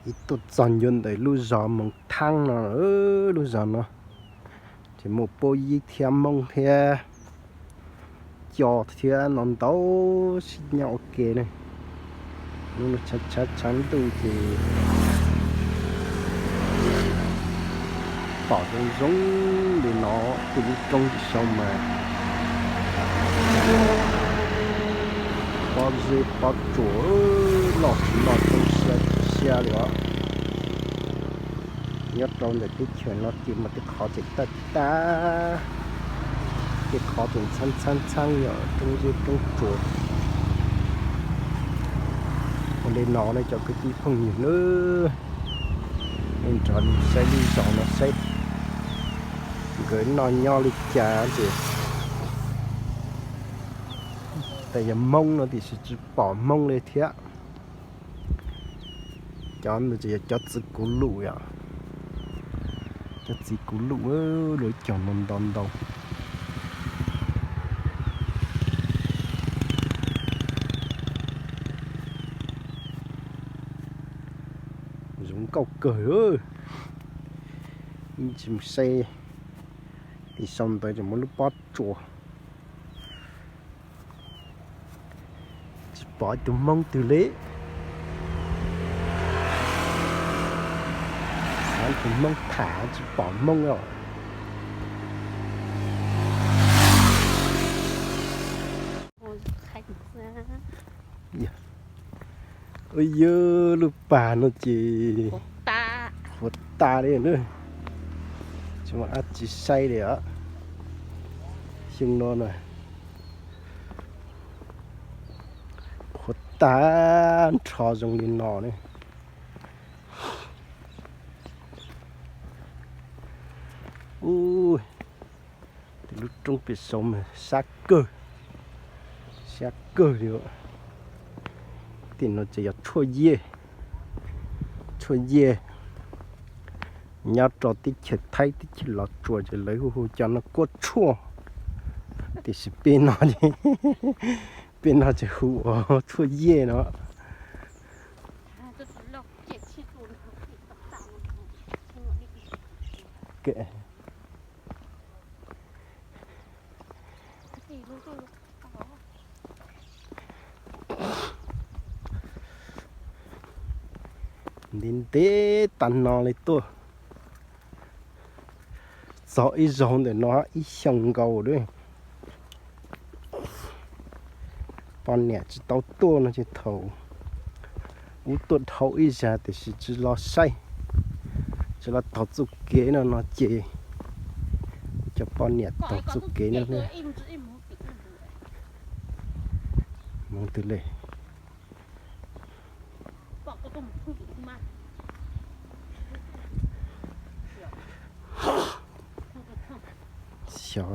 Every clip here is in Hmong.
Ib tuaj txog ncua ntawm lub zos Moos Thaab no, lub zos no ces muaj Puab Yib thiab Moob thiab Co thiab no ntau, sib nyob ua ke ne. Hnub no tshav tshav ntuj ces pom zoo zoo li no, tej lub roob tim saud mas pob zeb pob tsuas loj tsis loj, roob siab tsis siab li os. Nyob rau ntawm teb chaws no ces mas tej qhov ces tag tag, tej qhov ces ntxhab ntxhab ntxhab yog roob zeb roob tsuas. Ua li no ne cov kwv tij phooj ywg nawb, nej nrog saib lub zos no saib nkawd noj nyob li cas ces. Tab yog Hmoob no tiam sis tsis pom Hmoob li thiab. Cov ntawd ces yog cov txiv kuv lus yom, cov txiv kuv lus, luag cog ntau ntau ntau. Zoo nkauj kawg. Tsis mus saib tim saum ntawd ces muaj lub pob tsuas. Tsis pom ib tug Hmoob twg li. Xav tus Hmoob tham tsis pom Hmoob os. Yog lub pas no ces qhuav tas li na, tsis muaj dab tsi saib li os. Xyoo no na, qhuav tas nrho zoo li no ne. Ub, tej lub roob pem saud mas sab kawg, sab kawg li. Tej no ces yog tshuaj yej, tshuaj yej nyob rau teb chaws Thaib teb chaws Los Tsuas ces lawv hu hu cov no kuab tshuaj, tiam sis peb no, peb no ces hu ua tshuaj yej no. Ntev ntev tag no li tuaj txog ib zaug ntawm no ib xyoos nkaus lawm. Poj niam tsis tau tuaj no ces thaum ub tuaj dhau ib zag tiam sis tsis los saib, tsis los taug txoj kev no no ces cov poj niam taug txoj kev no. Mus twg li? Xyov.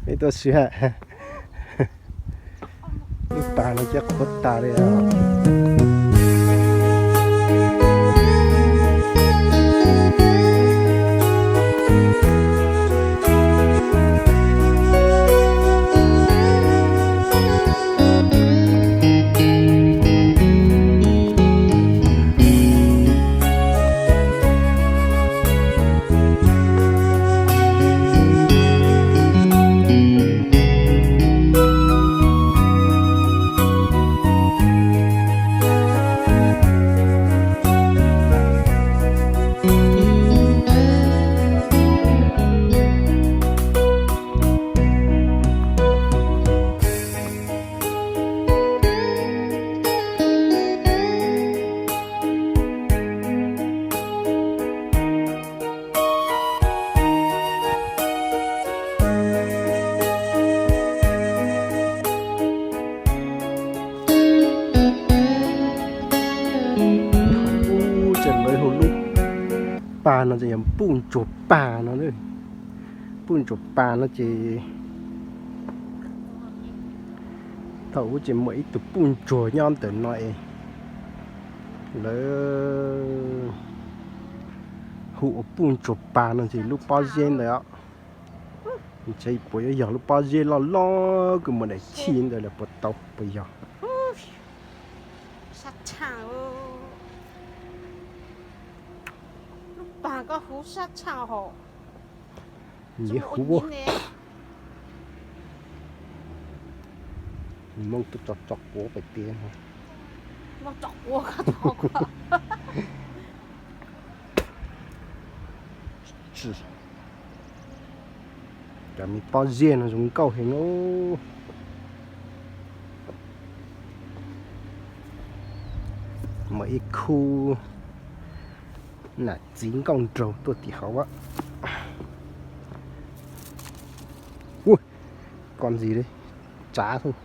Peb tuaj siab. Lub pas no ces qhuav tas li os. Ub, lawv hu lub pas no ces yog puj ntsuag pas no. Puj ntsuag pas no ces thaum ub ces muaj ib tug puj ntsuag nyob ntawm no es lawv hu ua puj ntsuag pas no ces lub pob zeb ntawd os. Ntshe puas yuav yog lub pob zeb loj loj kws muaj daim chij ntawd lawm puas tau puas yog. Sab tshaj, lub pas koj huv sab tshaj hos. Nyiam huv. Moob tuaj tso tso quav pem tiag. Cov me pob zeb no zoo nkauj heev. Muaj ib khub nam txiv nkauj nraug tuaj tim hauv. Ua, koj ntxiv li, tsav xwb.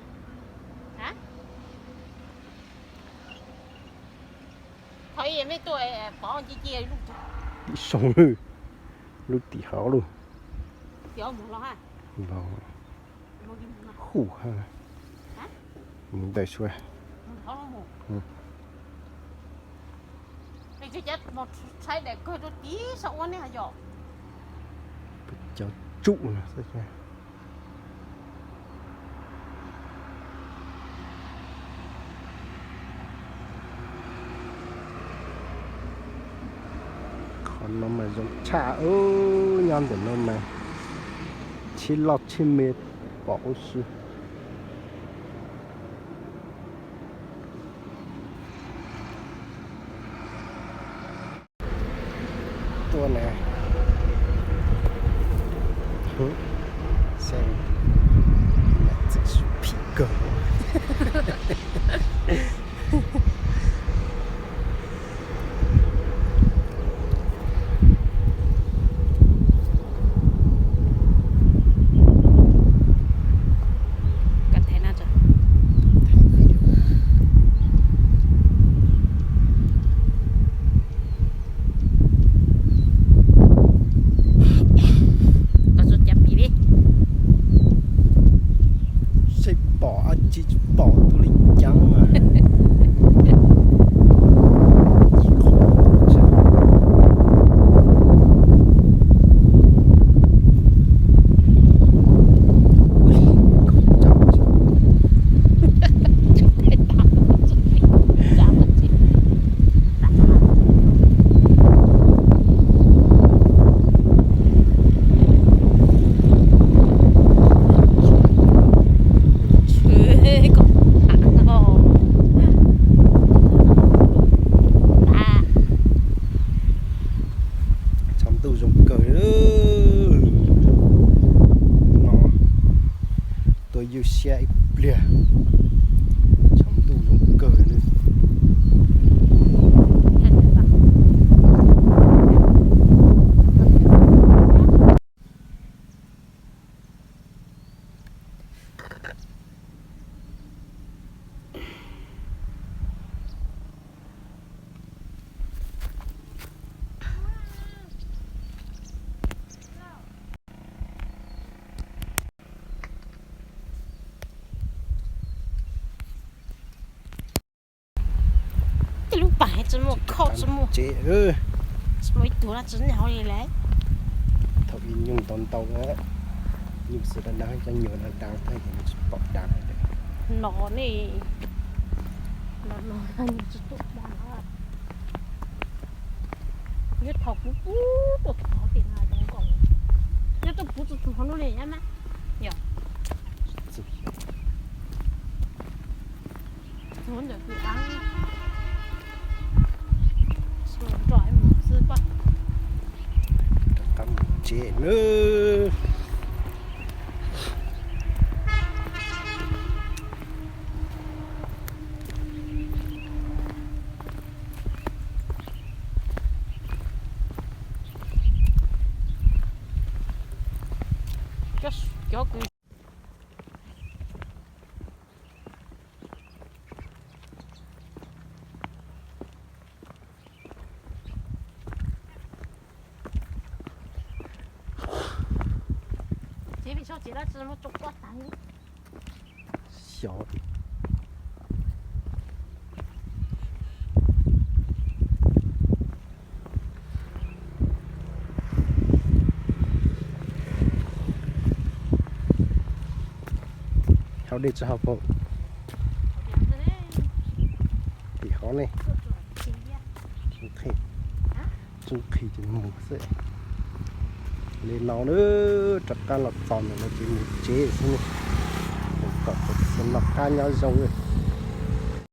Tim saum lub, lub tim hauv lub. Los huv ha. Mus ntawm sua. Cov tsum no. Qhov no mas zoo tshaj, nyob ntawm no mas tsheb loj tsheb me pom huv si. Tuaj na. Xem, txim sub phim kawg. Seb pom dab tsi tsis pom tus li ceev. Tshav ntuj zoo kawg li. No tuaj ywj siab ib pliag. Tshav ntuj zoo kawg li. Tej lub pas tsis muaj khau tsis muaj, tsis muaj ib tug no tsis nyob hauv li lawm. Thaum ub nyuj ntau ntau, nyuj xwb da da cov nyuam no da tag tsis pom da. No ne, no no nyuj tsis tuaj da. Nyob thaum kuv pub tuaj thov tim no zoo nkauj. Nyob tuaj pub tsis txog no li nyob na. Yog txog ntawm kuv av, nrog mus xwb pab. Rov qab mus tsev nawb. Cov kws Tsev, tsev no tsis muaj tsoom kuaj tag li. Xyov. Dej tsis hau paum. Tim hov ne. Tsis nqhis, tsis nqhis ces mus xwb. Li no na, rov qab los txog ntawm no ces mus tsev xwb ne. Kom txog noj qab nyob zoo.